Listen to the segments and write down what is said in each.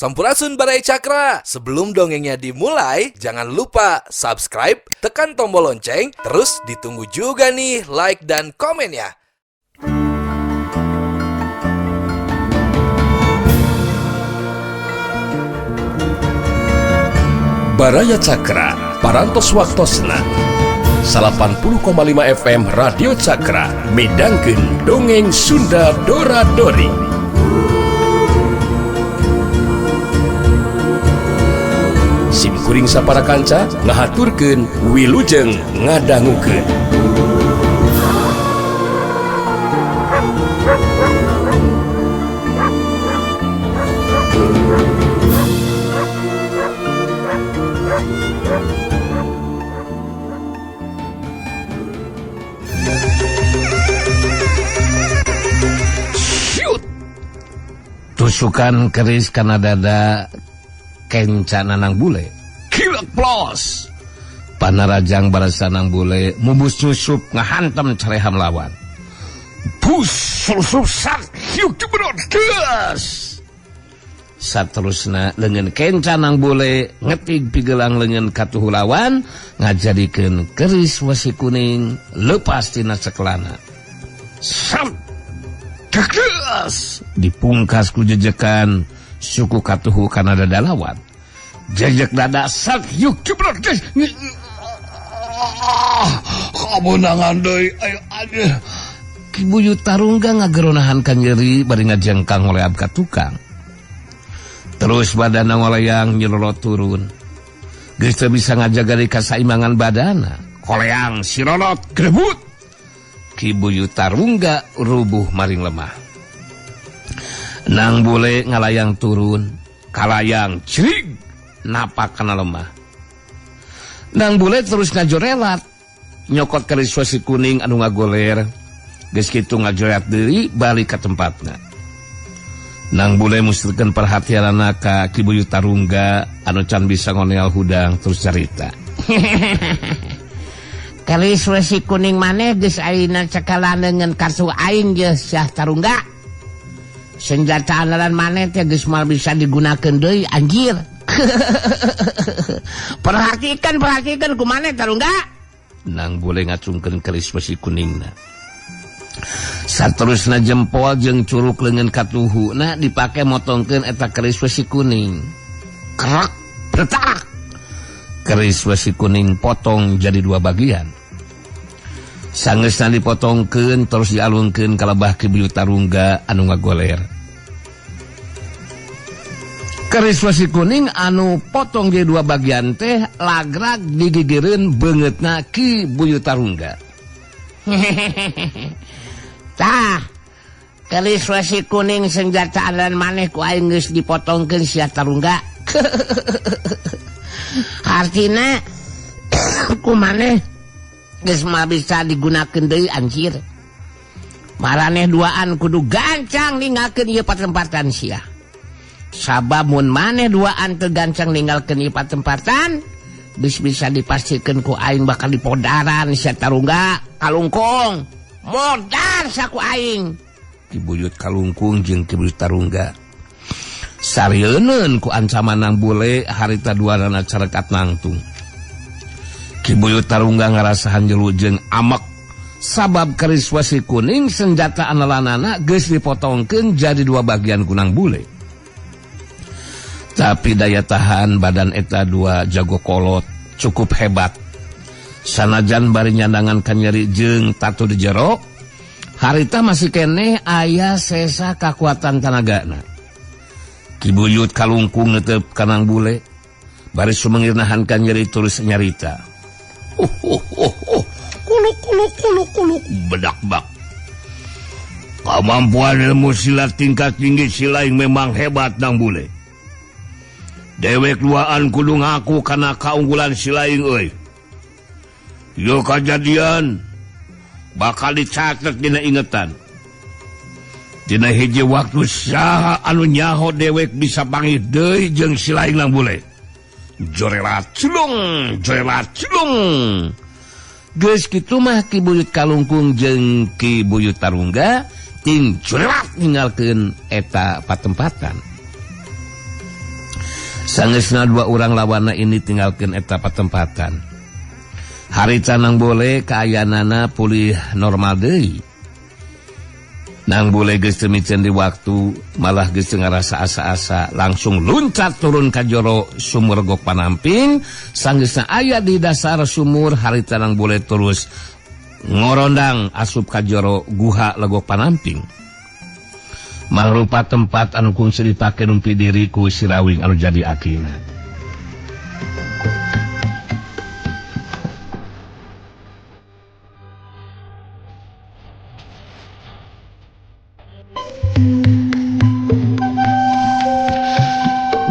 Sampurasun Baraya Cakra. Sebelum dongengnya dimulai, jangan lupa subscribe, tekan tombol lonceng, terus ditunggu juga nih like dan komennya. Baraya Cakra, Parantos Waktosna 80,5 FM Radio Cakra midangkeun dongeng Sunda Dora Dori. Sim kuring sapara kanca ngahaturkeun wilujeng ngadangukeun. Tusukan keris kana dada kenca Nanang Bule. Kilek plos. Panarajang barasa Nang Bule mubus nyusup ngahantam careham lawan. Bus susup sak hiuk jebrot gas. Saterusna leungeun kenca Nang Bule ngetig pigelang leungeun katuhu lawan ngajadikeun keris wesi kuning lepas tina ceklana. Sam keges dipungkas ku jejekan suku katuhu kana dada lawan. Jejek dada sak yuk jebrot geus. Kabeunangan deui ayo aduh. Ki Buyut Tarungga ngageronahan ka nyeri bari ngajengkang ngoleab ka tukang. Terus badana ngoleang nyelolot turun. Geus teu bisa ngajaga deui kasaimbangan badana. Koleang sirolot grebut. Ki Buyut Tarungga rubuh maring lemah. Nang Bule ngalayang turun, kalayang crig napak kana lemah. Nang Bule terus ngajorelat, nyokot keris wesi kuning anu ngagoler. Geus kitu ngajorelat deui balik ka tempatna. Nang Bule musturkeun perhatianana ka Ki Buyut Tarungga anu can bisa ngoneal hudang terus carita. Keris wesi kuning maneh geus ayeuna cekalan ngeun kartu aing geus Syah Tarungga. Senjata andalan maneh teh geus moal bisa digunakeun deui anjir. Perhatikan perhatikan ku maneh Tarungga. Nang Bule ngacungkeun keris wesi kuningna. Saterusna jempol jeung curuk leungeun katuhuna dipake motongkeun eta keris wesi kuning. Krek bertak. Keris wesi kuning potong jadi dua bagian. Sangeusna dipotongkeun terus dialungkeun ka lebah Ki Buyut Tarungga anu ngagoler. Keris wesi kuning anu potong jadi dua bagian teh lagrag digigireun beungeutna Ki Buyut Tarungga. Tah, keris wesi kuning senjata andalan maneh ku aing geus dipotongkeun sia Tarungga. Artina ku maneh geus mah bisa digunakeun deui anjir. Maraneh duaan kudu gancang ninggalkeun ieu patempatan sia. Sabab mun maneh duaan teu gancang ninggalkeun ieu patempatan, geus bisa dipastikeun ku aing bakal dipodaran sia Tarungga. Kalungkung modar saku aing. Ki Buyut Kalungkung jeung Ki Buyut Tarungga sarieun ku ancaman Nang Bule harita duanana carekat nangtung. Ki Buyut Tarungga ngarasahan jelu jeung amek sabab keris wesi kuning senjata andalanana geus dipotongkeun jadi dua bagian ku Nang Bule. Tapi daya tahan badan eta dua jago kolot cukup hebat. Sanajan bari nyandangan kanyeri jeung tatu di jero, harita masih keneh aya sesa kakuatan tanagana. Ki Buyut Kalungkung netep ka Nang Bule, bari sumengir nahan kanyeri terus nyarita. Kuluk kuluk kuluk kuluk bedak bak. Kemampuan ilmu silat tingkat tinggi silaing memang hebat Nang Bule. Dewek duaan kudu ngaku kana kaunggulan silaing euy. Yo kajadian bakal dicatet dina ingetan. Dina hiji waktu saha anu nyaho dewek bisa panggih deui jeung silaing Nang Bule. Jorelat cilung, jorelat cilung. Geus kitu mah Ki Buyut Kalungkung jeung Ki Buyut Tarungga ting jorelat ninggalkeun eta patempatan. Sangeusna dua urang lawana ini tinggalkeun eta patempatan. Harita Nang Bule kaayaanana pulih normal deui. Nang Bule geus teu miceun di waktu, malah geus teu ngarasa asa-asa, langsung luncat turun ka jero sumur Gok Panamping. Sanggeusna aya di dasar sumur, harita Nang Bule terus ngorondang asup ka jero guha Legok Panamping. Mangrupa tempat anu kungsi dipake numpi diri ku Sirawing anu jadi akina.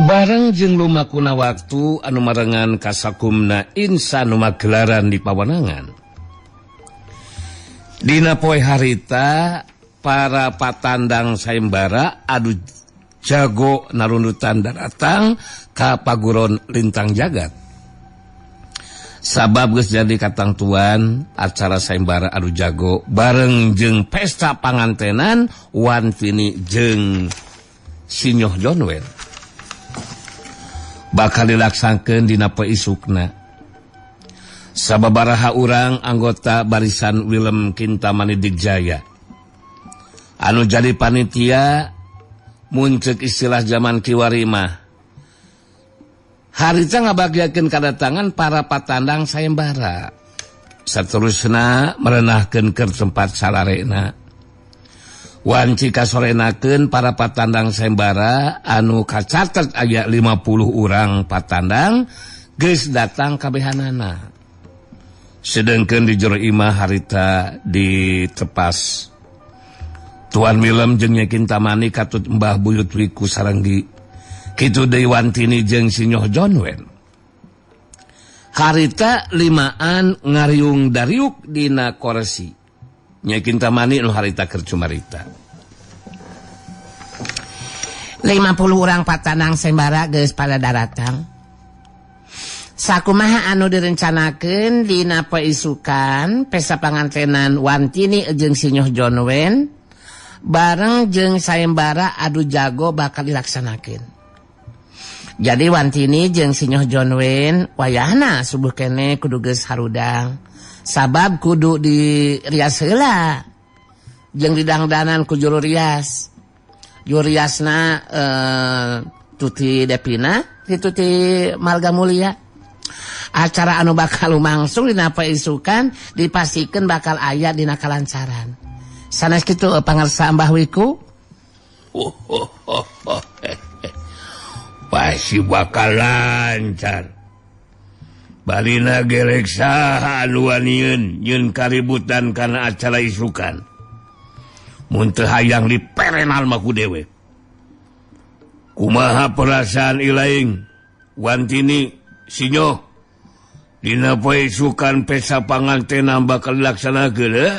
Bareng jeung lumakuna waktu anu marengan kasakumna insan nu magelaran di pawenangan. Dina poe harita para patandang sayembara adu jago narundutan daratang ka paguron Lintang Jagat. Sabab geus jadi katangtuan acara sayembara adu jago bareng jeung pesta pangantenan Wantini jeung Sinyoh Jonwen. Bakal dilaksankeun dina poe isukna. Sababaraha urang anggota barisan Willem Kintamani Digjaya anu jadi panitia muncul istilah zaman kiwari mah harita ngabagiakeun kadatangan para patandang sayembara. Saterusna merenahkeun keur tempat salarena. Wanci kasorenakeun para patandang sayembara anu kacatet aya 50 urang patandang geus datang kabehanana. Sedengkeun di jero imah harita ditepas Tuan Willem jeung Nyi Kintamani katut Mbah Buyut Wiku Sarenggi. Kitu deui Wantini jeung Sinyoh Jonwen. Harita limaan ngariung dariuk dina korsi. Nyi Kintamani nu harita keur cumarita. 50 urang patanang sembara geus pada daratang. Sakumaha anu direncanakeun dina poe isukan pesta pangantenan Wantini jeung Sinyoh Jonwen bareng jeung sayembara adu jago bakal dilaksanakeun. Jadi Wantini jeung Sinyoh Jonwen wayahna subuh kene kudu geus harudang. Sabab kudu dirias heula jeung didangdanan ku juru rias. Juru riasna Tuti Depina, Tuti Marga Mulia. Acara anu bakal lumangsung dina poe isukan dipastikeun bakal aya dina kalancaran. Sanes kitu pangarsa Mbah Wiku. Pasti bakal lancar. Balina gerek saha anu wanieun nyeun kaributan kana acara isukan. Mun teu hayang diperenal mah ku dewek. Kumaha perasaan ilaing Wantini Sinyoh dina poe isukan pesta pangantenan bakal dilaksanakeun eh?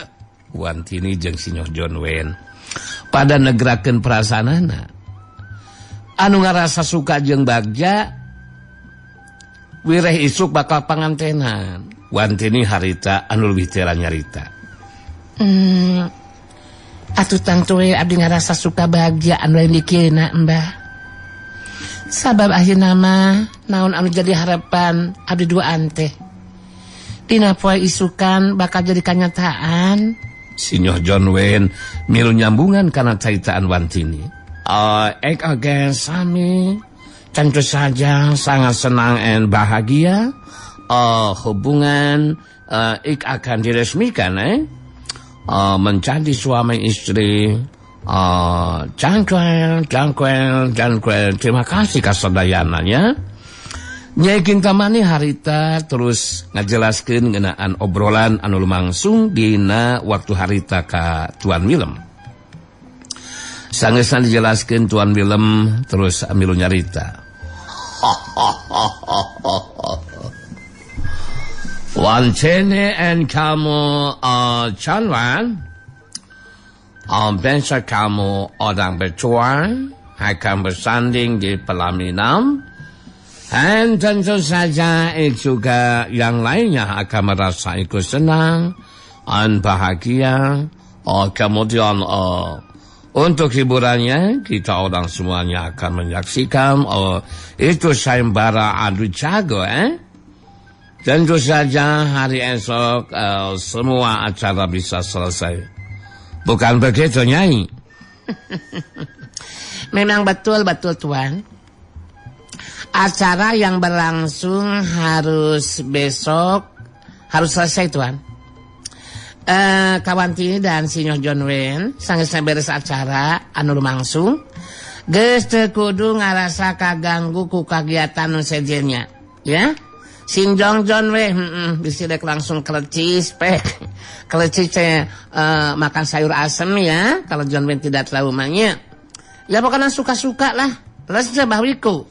Wantini jeung Sinyoh Jonwen pada negrakeun perasaanana. Anu ngarasa suka jeung bagja wireh isuk bakal pangantenan. Wantini harita anu leuwih tera nyarita. Atuh tangtu we abdi ngarasa suka bagja anu lain dikieuna Mbah. Sabab akhirna mah naon anu jadi harapan abdi duaan teh. Dina poe isukan bakal jadi kanyataan. Sinyoh Jonwen milu nyambungan kana caitaan Wantini. Ek oge sami tentu saja sangat senang and bahagia. Hubungan ik akan diresmikan menjadi suami istri. Jangkel, jangkel, jangkel. Terima kasih kasadayananya. Nyai Kintamani harita terus ngajelaskeun ngeunaan obrolan anu lumangsung dina waktu harita ka Tuan Willem. Sangeusna dijelaskeun Tuan Willem terus milu nyarita. Wantini and kamu Chanwan, besok kamu orang berdua akan bersanding di pelaminan. Dan tentu saja juga yang lainnya akan merasa ikut senang dan bahagia. Kemudian Untuk hiburannya kita orang semuanya akan menyaksikan itu sayembara adu jago Tentu saja hari esok semua acara bisa selesai. Bukan begitu, Nyai? Memang betul-betul, Tuan. Acara yang berlangsung harus besok harus selesai, Tuan. Kawantini dan Sinyo John Wayne sanggeus beres acara anu lumangsung geus teu kudu ngarasa kaganggu ku kagiatan nu sejennya, ya. Sinjong John we bisi rek langsung kelecis pek. Kelecis teh makan sayur asem ya, kalau John Wayne tidak traumanya. Ya pokoknya suka-suka lah. Terus Mbah Wiku.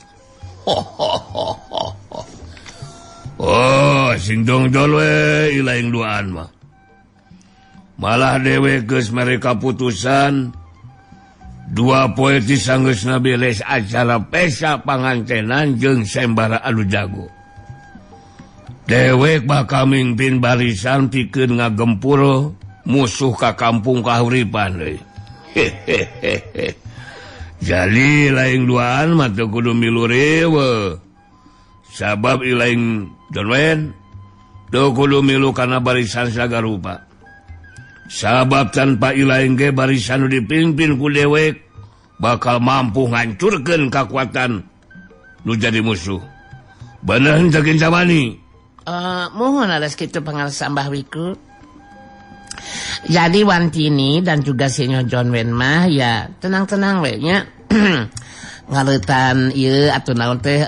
Oh, Sinjong John we ilaing duaan mah. Malah dewek geus mere kaputusan dua poe ti sanggeusna beres acara pesta pangantenan jeung sembara anu jago. Dewek bakal mimpin barisan pikeun ngagempur musuh ka kampung Kahuripan deui. Hehehe. Jadi lain duaan mah teu kudu milu riweuh. Sabab ilaing John teu kudu milu kana barisan sagarupa. Sabab tanpa ilaing ge barisan nu dipimpin ku dewek bakal mampu ngancurkeun kakuatan nu jadi musuh. Bener henteu Kintamani? Mohon alas kitu pangarsa Mbah Wiku. Jadi Wantini dan juga Sinyo John Wayne mah ya tenang-tenang we nya. Ngaleutan ieu atuh naon teh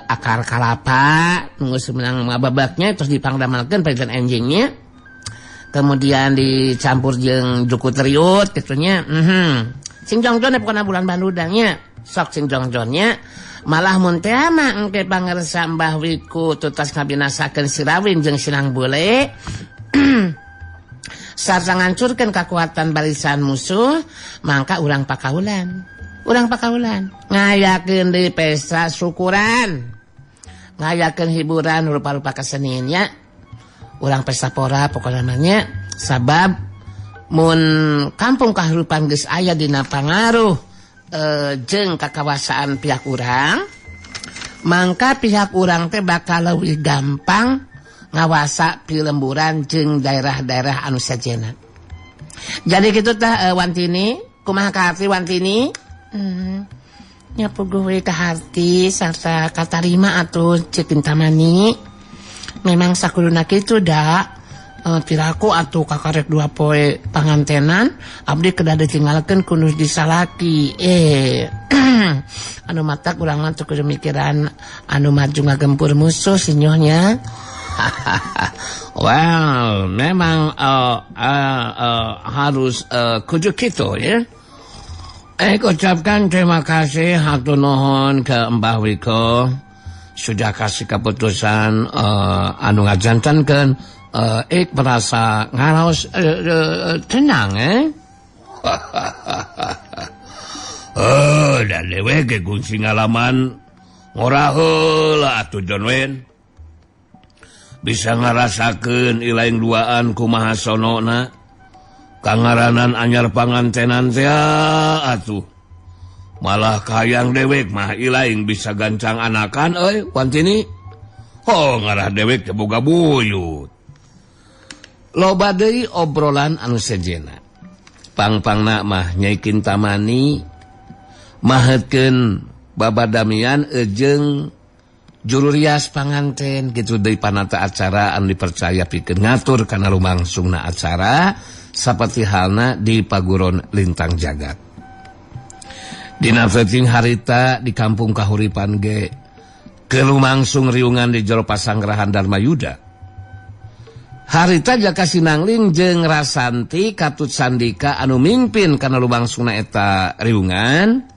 akar kalapa nunggu semenang ngababaknya terus dipangdamelkeun pajan enjingnya. Kemudian dicampur jeung juku teriut kitu nya. Sing jongjon pokona bulan bandudangnya. Sok sing jongjonnya malah mun teh mah engke pangarsa Mbah Wiku tutas ngabinasakeun Sirawin jeung Sinang Bule. Sarta ngancurkeun kakuatan barisan musuh, mangka urang pakaulan. Urang pakaulan ngayakeun deui pesta syukuran. Ngayakeun hiburan rupa-rupa keseniannya. Urang pesta pora pokona mah nya, sabab mun kampung Kahuripan geus aya dina pangaruh jeung kakawasaan pihak urang, mangka pihak urang teh bakal leuwih gampang ngawasa pilemburan jeung daerah-daerah anu sejenna. Jadi kitu tah Wantini, kumaha kaharti Wantini? Nya puguh we kaharti sarta katarima atuh Ceu Kintamani. Memang sakuduna kitu da. Piraku atuh kakarek dua poe pangantenan abdi kedah ditinggalkeun ku nu disalaki. Anu matak urang mah teu kudu mikiran anu maju ngagempur musuh sinyohnya. Well, memang harus kudu kitu ya. Ucapkan terima kasih hatur nuhun ke Mbah Wiko sudah kasih keputusan anu ngajantankeun ik merasa ngaraos tenang Oh, dan dewek ge kunci ngalaman ngora heula atuh John Wayne. Bisa ngarasakeun ilaing duaan kumaha sonona kangaranan anyar pangantenan teh atuh. Malah kahayang dewek mah ilaing bisa gancang anakan euy Wantini. Oh, ngarah dewek teh boga buyut. Loba deui obrolan anu sejenna. Pangpangna mah Nyai Kintamani mahetkeun babadamian jeung juru rias panganten kitu deui panata acara anu dipercaya pikeun ngatur kana lumangsungna acara saperti halna di Paguron Lintang Jagat. Dina peuting harita di kampung Kahuripan ge kelumangsung riungan di jero pasangrahan Dharma Yuda. Harita jaka sinangling jeung Rasanti katut Sandika anu mimpin kana lumangsungna eta riungan.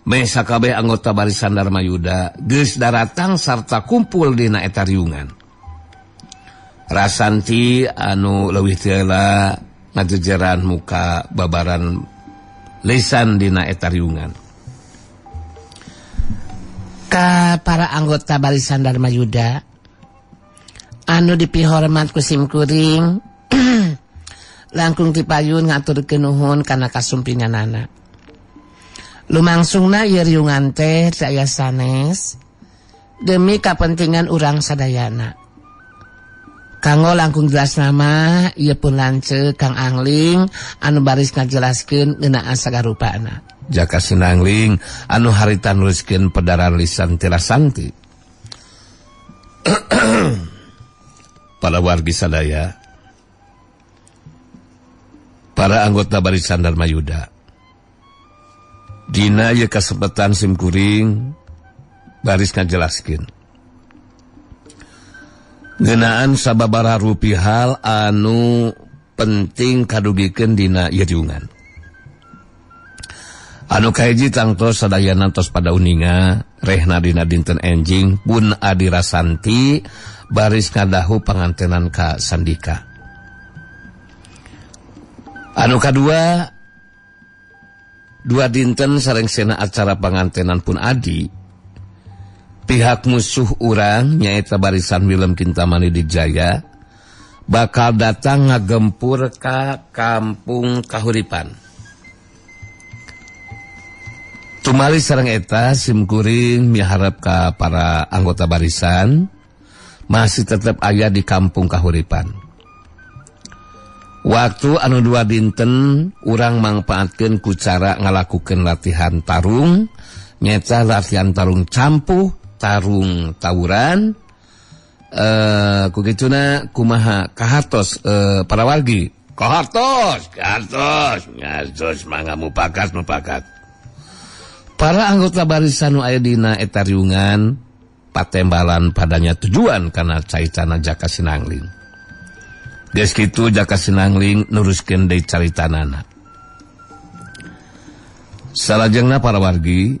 Meh sakabeh anggota barisan Dharma Yuda geus daratang sarta kumpul dina eta riungan. Rasanti anu leuwih teu ngajejeran muka babaran lisan dina eta riungan. Ka para anggota barisan Dharma Yuda anu dipihormat ku simkuring Langkung tipayun ngaturkeun nuhun kana kasumpinganana. Lumangsungna ieu riungan teh teu aya sanes demi kapentingan urang sadayana. Kanggo langkung jelas nama ieu pun lanceuk Kang Angling anu baris ngajelaskeun ngeunaan sagarupana. Jaka Sinangling anu harita nuliskeun pedaran lisan ti Rasanti. Para wargi sadaya, para anggota barisan Darmayuda, dina ieu kasempatan simkuring baris ngajelaskeun ngeunaan sababaraha rupi hal anu penting kadugikeun dina ieu riungan. Anu kahiji tangtos sadayana tos pada uninga rehna dina dinten enjing pun Adi Rasanti baris ngadahu pangantenan ka Sandika. Anu kadua, dua dinten sarengsena acara pangantenan pun Adi, pihak musuh urang nyaeta barisan Wilem Kintamani Dijaya bakal datang ngagempur ka kampung Kahuripan. Tumali sareng eta simkuring miharep ka para anggota barisan masih tetep aya di kampung Kahuripan. Waktu anu dua dinten urang mangpaatkeun ku cara ngalakukeun latihan tarung, nyaeta latihan tarung campuh, tarung tawuran. Ku kituna kumaha kahartos para wargi? Kahartos, kahartos, ngatos mangga mupakat mupakat. Para anggota barisan nu aya dina eta riungan patembalan padanya tujuan kana caritana Jaka Sinangling. Geus kitu Jaka Sinangling nuruskeun deui caritanana. Salajengna para wargi,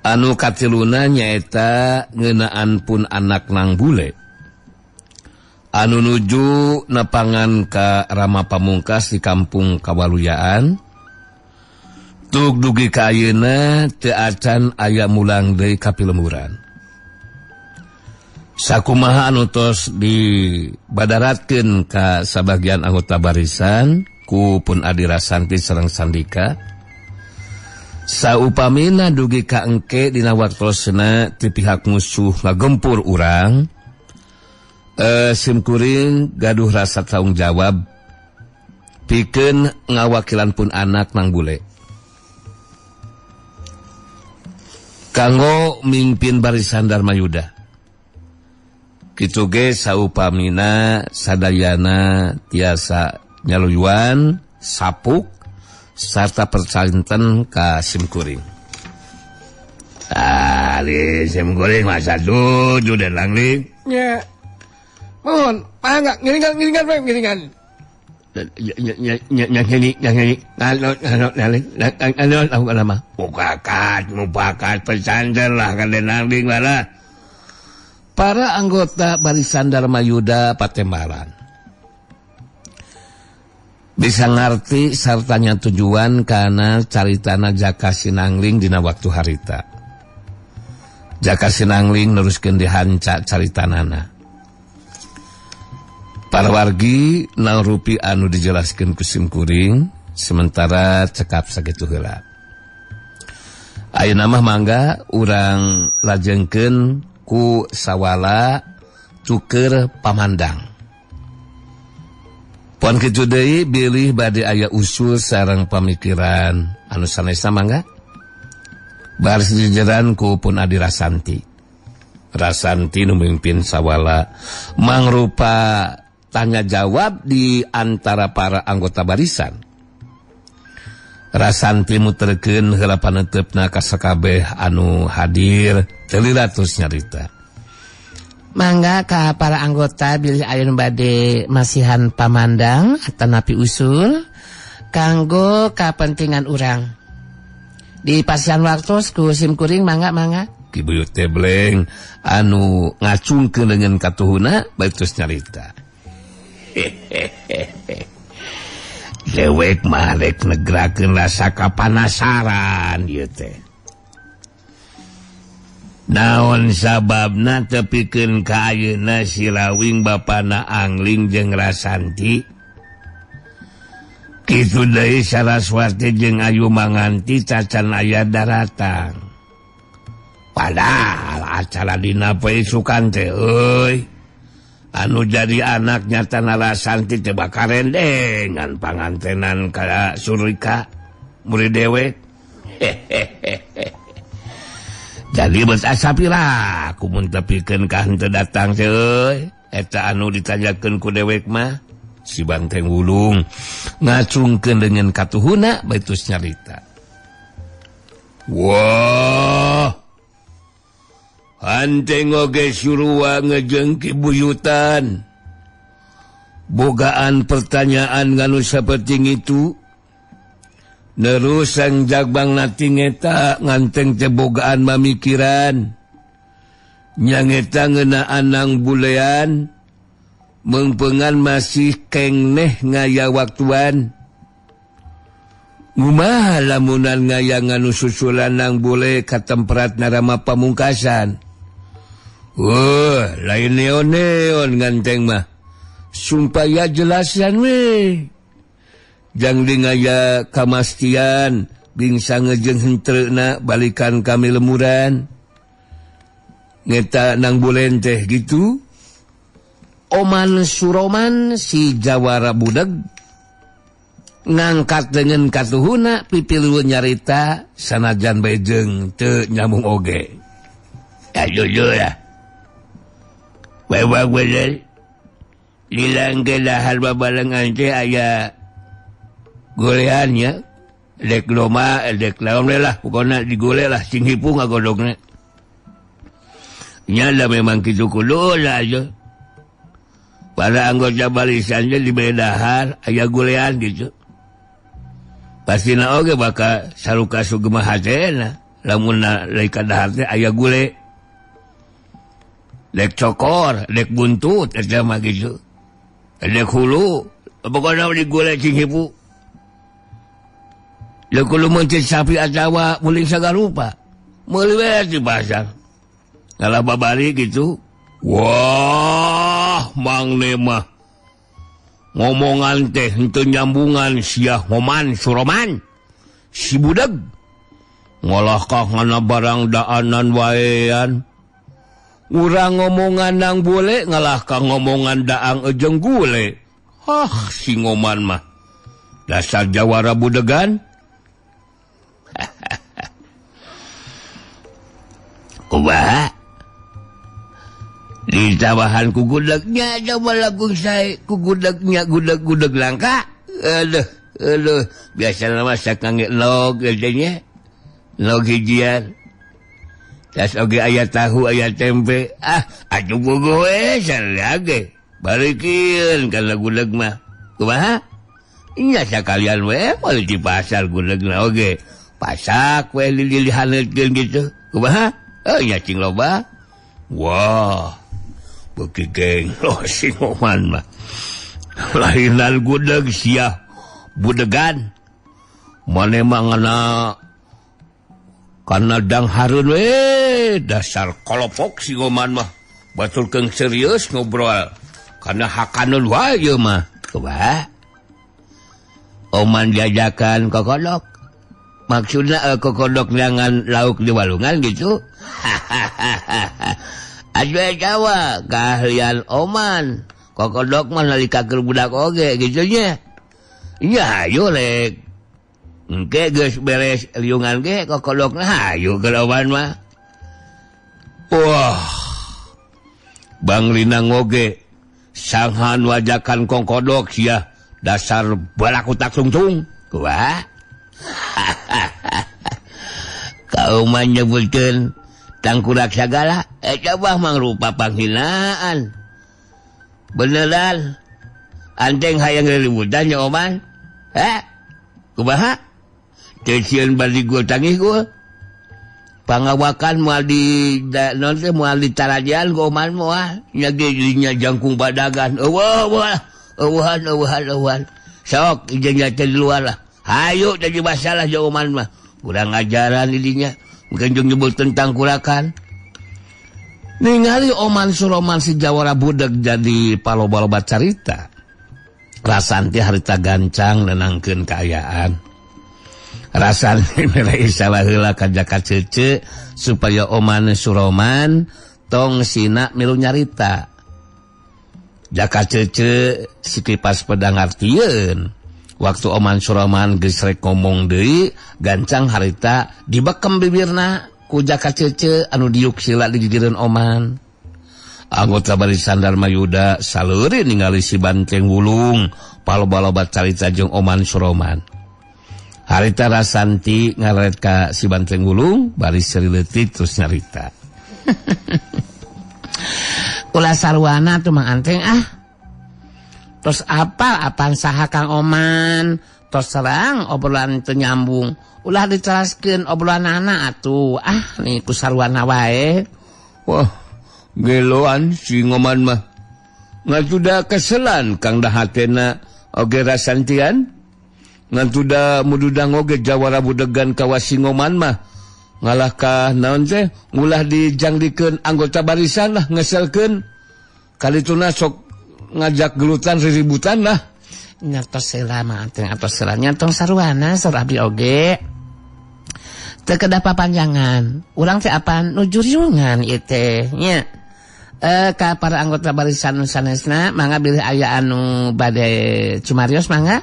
anu katiluna nyaeta ngeunaan pun anak nang bule anu nuju nepangan ka Rama Pamungkas di kampung Kawaluyaan. Tuk dugi ka ayeuna teu acan aya mulang deui ka pilemburan. Sakumaha anu tos dibadaratkeun ka sabagian anggota barisan ku pun Adi Rasanti sareng Sandika, saupamina dugi ka engke dina waktosna ti pihak musuh ngagempur urang, simkuring gaduh rasa tanggung jawab pikeun ngawakilan pun anak nang bule kanggo mimpin barisan Darmayuda. Kitu ge saupamina sadayana tiasa nyaluyuan sapuk sarta percalinten ka simkuring. Ali simkuring masa dudu dan langling. Nya. Mohon, pangga ngiringan ngiringan we ngiringan. Mukakat, mupakat pesanter lah kadenangling malah. Para anggota barisan Darmayuda patembalan bisa ngarti sartanya tujuan karena caritana Jaka Sinangling dina waktu harita. Jaka Sinangling neruskeun dihanca caritanana. Para wargi naon rupi anu dijelaskeun ku simkuring sementara cekap sakitu heula. Ayeuna mah mangga urang lajengkeun ku sawala tuker pamandang. Pon kitu deui bilih bade aya usul sareng pamikiran anu sanesna mangga. Baris jejeran ku pun Adi Rasanti. Rasanti nu mimpin sawala mangrupa tanya jawab di antara para anggota barisan. Rasanti muterkeun heula paneuteup-na ka sakabeh anu hadir teu lila terus nyarita. Mangga ka para anggota bilih aya nu bade masihan pamandang atanapi usul kanggo kapentingan urang. Di pasian waktos ku simkuring mangga mangga. Ki Buyut Tebleng anu ngacungkeun leungeun katuhuna bari terus nyarita. Dewek mah rek negrakeun rasa kapanasaran ieu teh. Naon sababna tepikeun ka ayeuna si Rawing bapana Angling jeung Rasanti. Kitu deui Saraswati jeung Ayu Manganti cacan aya daratang. Padahal acara dina poe isukan teh euy. Anu jadi anak nyata Rasanti teh bakarendengan pangantenan ka Surika murid dewek. Hehehe. Jadi bet asa pira kumun tepikeun ka henteu datang teh euy. Eta anu ditanyakeun ku dewek mah si Banteng Wulung ngacungkeun dengan katuhuna baitus nyarita. Wah. Hanteng oge surua ngejengki buyutan. Bogaan pertanyaan nganu saperti itu. Nerus sang jagbang nating eta nganteng teh bogaan mamikiran. Nyangeta ngeunaan nang bulean mengpengan masih kengneh ngaya waktuan. Ngumaha lamunan ngaya nganu susulan nang bule katemprat narama pamungkasan. Wah, lain neon-neon nganteng mah. Supaya jelasan we. Jang dingaya kamastian bingsa ngejeng hentreuna balikan kami lemuran. Ngeta nang bulen teh gitu. Oman Suroman si jawara budeg ngangkat dengan katuhuna pipilueun nyarita sanajan bae jeung teu nyambung oge. Ya jujur ya. Wewak bener. Lilang ke dahar babalengan teh aya goleannya dek loma dek laon lah pokona digole lah sing hipu ngagodogna. Nya da memang kitu kudu lah aja. Para anggota barisan teh dibere dahar aya golean gitu. Pastina oge bakal saruka sugema hatena lamun lain dahar teh aya gule. Dek cokor, dek buntut eta mah gitu. Dek hulu, pokona digole sing hipu. Kudu mencit sapi atawa muling sagarupa. Meuli we di pasar. Ngalah babari gitu. Wah, Mang Nemah. Ngomongan teh henteu nyambungan sia Homan Suroman. Si budeg. Ngolah ka ngana barang daanan waean. Urang ngomongan nang bule ngalah ka ngomongan daang ejeng gule. Hah, si ngoman mah. Dasar jawara budegan. Kumaha? Ditawahan ku gudegnya coba lagu saya ku gudegnya gudeg-gudeg langka. Aduh, aduh, biasa mah sakangge log nya. Log hijian. Tas oge aya tahu aya tempe. Ah, atuh bogoh we sarage. Balikeun kana gudeg mah. Kumaha? Nya sakalian we moal di pasar gudegna oge. Pasak we lilihaneutkeun gitu. Kumaha? Oh, nya cing loba. Wah. Beuki geng loh si ngoman mah. Lainan gudeg sia budegan. Mane mah ngana kana dang hareun we dasar kolopok si ngoman mah. Batur keung serius ngobrol. Kana hakaneun wae ieu mah. Kumaha? Oman jajakan kokodok. Maksudna kokodok nyangan lauk di walungan gitu. Aduh Jawa keahlian Oman. Kokodok mah nalika keur budak oge gitu nya. Nya hayu rek. Engke geus beres liungan ge kokodokna hayu keur Oman mah. Wah. Bang Linang oge sanghan wajakan kokodok sia dasar balaku tak sungtung. Wah. Kauman nyebutkeun tangkurak sagala, coba mangrupa panghinaan. Beneran anteng hayang riributan nya Oman. Heh. Kumaha? Teu sieun bari gul tangih gul. Pangawakan moal di non teh moal ditarajean ku Oman moal. Nya ge dinya jangkung badagan. Eueuh eueuh eueuhan eueuhan eueuhan. Sok jeung teh di luar lah. Hayu jadi masalah jeung Oman mah. Kurang ajaran didinya. Mungkin jeung nyebut tentang kurakan. Ningali Oman Suroman si jawara budeg jadi paloba-loba carita. Rasanti harita gancang nenangkeun kaayaan. Rasanti mere isalah heula ka Jaka Cece supaya Oman Suroman tong sina milu nyarita. Jaka Cece si kipas pedang artieun. Waktu Oman Suroman geus rek ngomong deui, gancang harita dibekem bibirna ku Jaka Cece anu diuk sila di gigireun Oman. Anggota barisan Darmayuda saleuri ningali si Banteng Wulung paloba-loba carita jeung Oman Suroman. Harita Rasanti ngaret ka si Banteng Wulung bari seuri leutik terus nyarita. Ulah sarwana tuh Mang Anteng ah. Terus apal apan saha Kang Oman, tos serang obrolan teu nyambung. Ulah dicelaskeun obrolan anak atuh. Ah, nih ku sarwana wae. Wah, geloan si Ngoman mah. Ngatuda keselan Kang dahatena oge Rasantian. Ngatuda mududang oge jawara budegan kawasi Ngoman mah. Ngalahkah naon teh ngulah dijanglikeun anggota barisan lah ngeselkeun. Kalituna sok ngajak gelutan riributan lah. Nyatos heula Mang Anteng atos heula nya tong sarwana saur abdi oge. Teu kedah papanjangan. Urang teh apan nuju riungan ieu teh nya. Ka para anggota barisan nu sanesna mangga bilih aya anu bade cumarios mangga.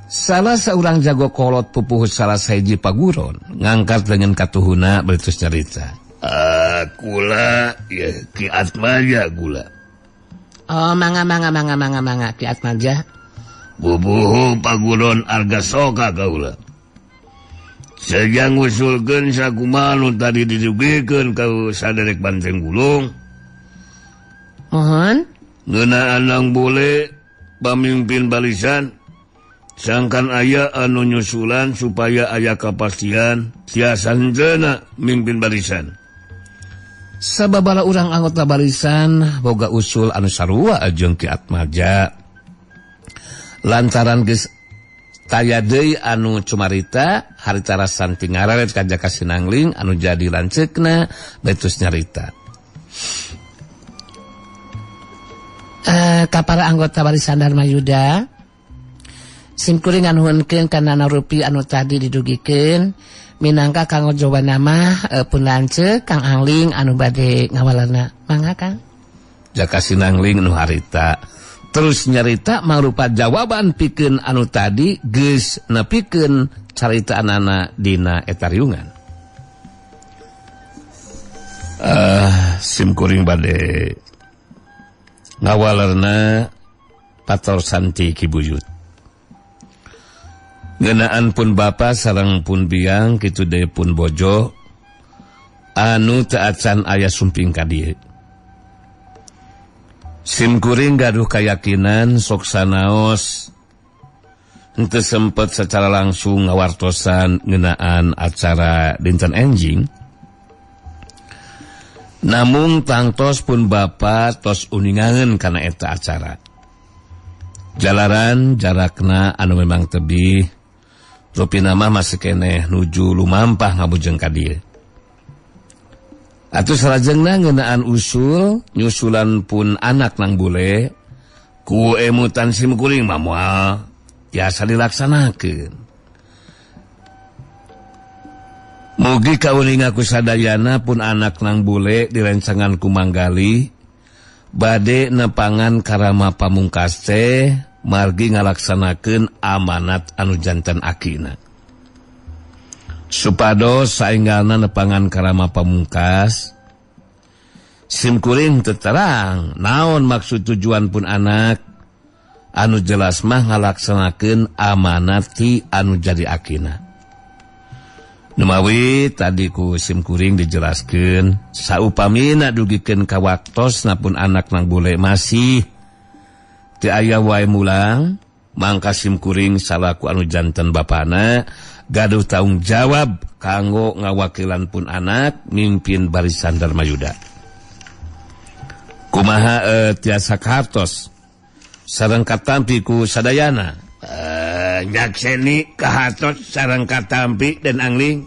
Salah seorang jago kolot pupuh salah sahiji paguron ngangkat dengan katuhuna beritus nyarita. Kula ya Ki Atmaja gula. Oh mangga mangga mangga mangga mangga Ki Atmaja. Bubuhu paguron Argasoka kaula. Sejang ngusulkeun sakumaha nu tadi didugikeun ka saderek Banteng Wulung. Mohon ngeunaan Nang Bule pamimpin barisan sangkan aya anu nyusulan supaya aya kapastian tiasa henteu mimpin barisan. Sababara urang anggota barisan boga usul anu sarua jeung Ki Atmaja. Lantaran geus taya deui anu cumarita harita Rasanti ngararet ka Jaka Sinangling anu jadi lanceukna betus nyarita. Ka para anggota barisan Darmayuda simkuring nganuhunkeun kana narupi anu tadi didugikeun minangka kanggo jawabanna mah pun lanceuk Kang Angling anu bade ngawalana. Mangga Kang. Jaka Sinangling nu harita terus nyarita mangrupa jawaban pikeun anu tadi geus nepikeun caritaanana dina eta riungan. Simkuring bade ngawalerna pator santi Ki Buyut. Ngeunaan pun bapa sareng pun biang kitu deui pun bojo anu teu acan aya sumping ka dieu. Simkuring gaduh kayakinan sok sanaos henteu sempet secara langsung ngawartosan ngeunaan acara dinten enjing. Namung tangtos pun bapa tos uningangeun kana eta acara. Jalaran jarakna anu memang tebih rupina mah masih keneh nuju lumampah ngabujeng ka dieu. Atuh salajengna ngeunaan usul nyusulan pun anak Nang Bule ku emutan simkuring mah moal tiasa dilaksanakeun. Mugi kauninga ku sadayana pun anak Nang Bule direncangan ku Manggali bade nepangan karama pamungkas teh margi ngalaksanakeun amanat anu janten akina. Supados saenggalna nepangan karama pamungkas simkuring teterang naon maksud tujuan pun anak anu jelas mah ngalaksanakeun amanat ti anu jadi akina. Numawi tadi ku simkuring dijelaskeun saupamina dugikeun ka waktosna pun anak Nang Bule masih teu aya wae mulang mangka simkuring salaku anu janten bapana gaduh tanggung jawab kanggo ngawakilan pun anak mimpin barisan Darmayuda. Kumaha tiasa kahartos sareng katampi ku sadayana. Nyakseni kahartos sareng katampi dan Angling.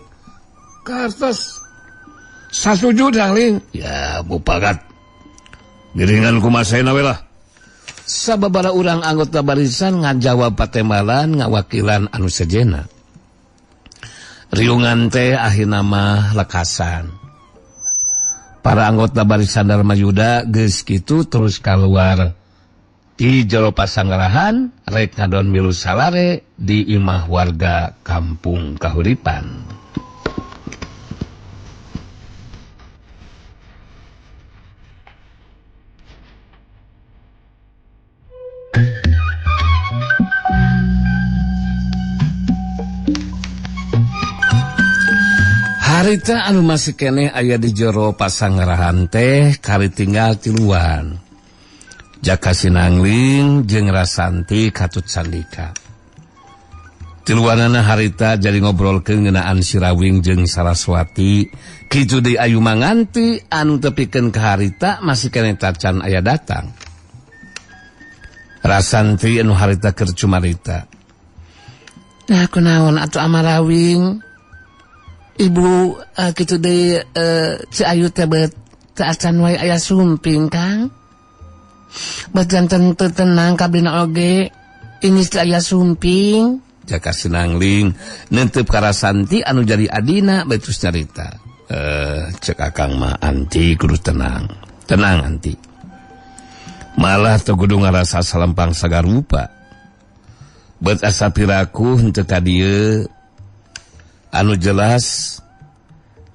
Kahartos. Satuju Dangling. Ya mupakat. Giringan kumasaena we lah. Sababara urang anggota barisan ngajawab patembalan ngawakilan anu sejena. Riungan teh akhirna mah lekasan. Para anggota barisan Darmayuda geus kitu terus keluar di jero pasanggarahan rek ngadon milu salare di imah warga kampung Kahuripan. Harita anu masih keneh aya di jero pasanggarahan teh kari tinggal tiluan. Jaka Sinangling jeung Rasanti katut sandika. Tiluanana harita jadi ngobrolkeun ngeunaan Sirawing jeung Saraswati. Kitu deui Ayu Manganti anu tepikeun ka harita masih keneh tacan aya datang. Rasanti anu harita keur cumarita. Nah kunaon atuh Amarawing? Ibu kitu deui Ci Ayu teh beut teu acan wae aya sumping Kang. Bet janten teu tenang kabina oge ini teu aya sumping. Jaka Sinangling neuteup ka Rasanti anu jadi adina betus nyarita. Cek akang mah anti kudu tenang. Tenang anti. Malah teu kudu ngarasa salempang sagarupa. Bet asa piraku henteu ka dieu. Anu jelas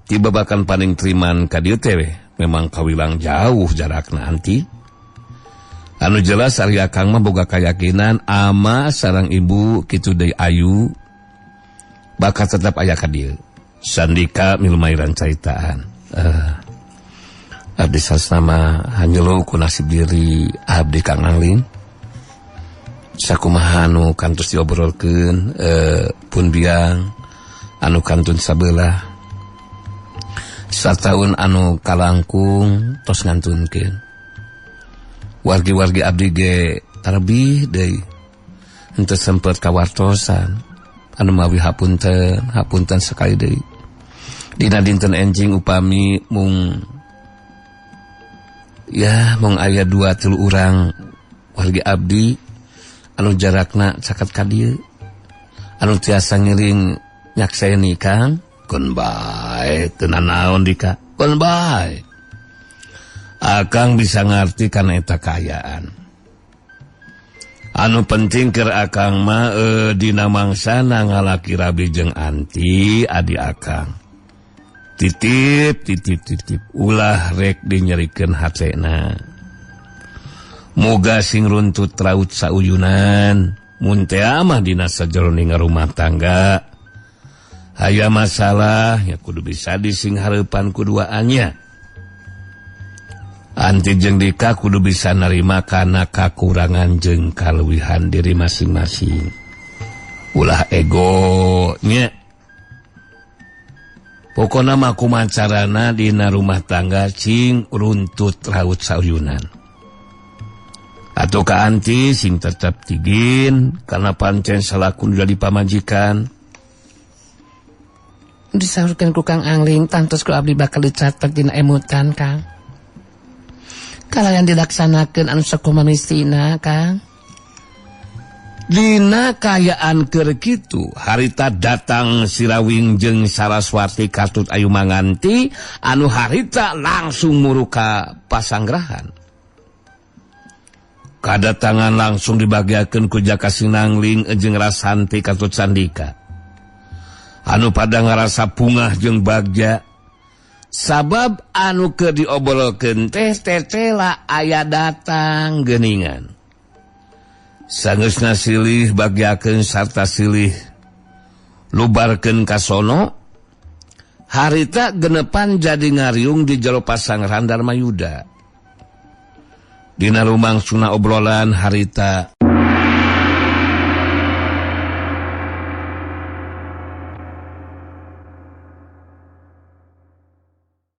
tiba bahkan paling teriman ka dieu teh memang kawilang jauh jarakna anti. Anu jelas ari akang mah boga kayakinan ama sareng ibu kitu deui Ayu bakal tetap aya ka dieu. Sandika milumairan caritaan. Abdi sasama hanjelo ku nasib diri abdi Kang Angling. Sakumaha anu kantos diobrolkeun pun biang anu kantun sabelah sataun anu kalangkung tos ngantunkeun. Wargi-wargi abdi ge tarbih deui henteu sempet kawartosan anu mawi hapunten hapunten sakali deui. Dina dinten enjing upami mung ya mung aya 2-3 urang wargi abdi anu jarakna caket ka dieu anu tiasa ngiring nyakseni Kang. Keun bae teu nanaon dika. Keun bae. Akang bisa ngarti kana eta kaayaan. Anu penting keur akang mah dina mangsana ngalaki rabi jeung anti adi akang. Titip titip titip ulah rek dinyerikeun hatena. Moga sing runtut raut sauyunan mun teh mah dina sajeroning rumah tangga. Aya masalah ya kudu bisa dising hareupan kuduaannya. Anti jeung Dika kudu bisa narima kana kakurangan jeung kaleuwihan diri masing-masing. Ulah ego nya. Pokona mah kumaha carana dina rumah tangga cing runtut raut sauyunan. Atau ka anti sing tetep tigin karena pancen salaku jadi pamajikan. Disaurkeun ku Kang Angling tangtos ku abdi bakal dicatet dina emutan Kang. Kalayan dilaksanakeun anu sakumaha mistina Kang. Dina kaayaan keur kitu harita datang Sirawing jeung Saraswati katut Ayu Manganti anu harita langsung muruka pasanggrahan. Kadatangan langsung dibagiakeun ku Jaka Sinangling jeung Rasanti katut Sandika. Anu pada ngarasa pungah jeung bagja sabab anu keur diobrolkeun teh tetela aya datang geuningan. Sangeusna silih bagiakeun sarta silih lubarkeun ka sono harita genepan jadi ngariung di jero pasanggrahan Darmayuda. Dina rumangsuna obrolan harita